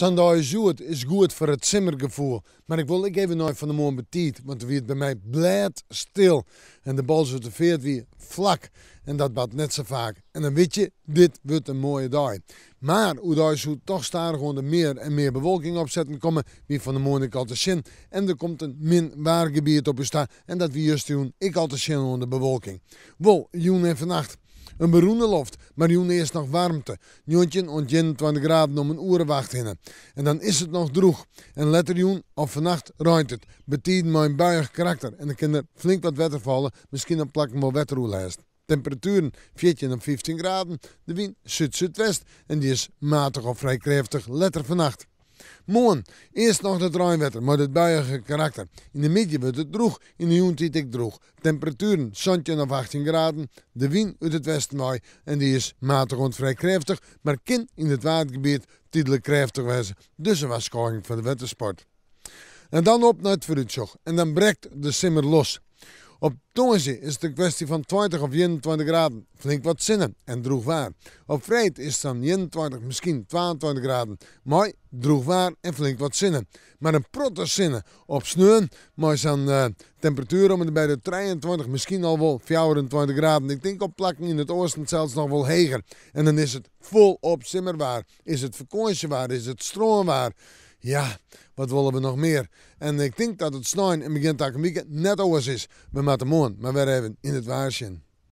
Sa'n dei as hjoed is goed foar it simmergefoel. Mar ik wol ek even nei fan 'e moarn betiid, want doe wie it by my blêdstil en de Bolswerterfeart wie flak en dat bart net sa faak. En dan wit je, dit wurdt in moaie dei. Mar oerdei soe toch stadichoan der mear en mear bewolking opsetten komme, wie fan 'e moarn ek al te sjen. En der komt in min waargebiet op ús ta en dat wie justerjûn ek al te sjen oan de bewolking. Wol, jûn en fannacht in berûne loft, mar jûn earst noch waarmte. 19 oant 21 graden om in oere of acht hinne. En dan is it noch drûch. En letter jûn of fannacht reint it, betiden mei in buiïch karakter en dan kin der flink wat wetter falle, miskien op plakken wol wetteroerlêst. Temperatueren 14 of 15 graden, de wyn súd-súdwest en dy is matich of frij krêftich letter fannacht. Moarn, earst noch dat reinwetter mei dat buiïge karakter. Yn de middei wurdt it drûch, yn de jûntiid ek drûch. Temperatueren 17 of 18 graden, de wyn út it westen wei en dy is matich oant frij krêftich, mar kin yn it Waadgebiet tydlik krêftich wêze. Dus in warskôging foar de wettersport. En dan op nei it foarútsjoch en dan brekt de simmer los. Op tongersdei is it in kwestje fan 20 of 21 graden, flink wat sinne en drûch waar. Op freed is it sa'n 21, miskien 22 graden, mei drûch waar en flink wat sinne. Mar in protte sinne op sneon mei sa'n temperatuer om en by de 23, miskien al wol 24 graden. Ik tink op plakken yn it oasten sels noch wol heger. En dan is it folop simmerwaar. Is it fakânsjewaar, is it strânwaar. Ja, wat wolle we noch mear? En ik tink dat it snein en begjin takom wike net oars is. We moatte moarn mar wer even yn it waar sjen.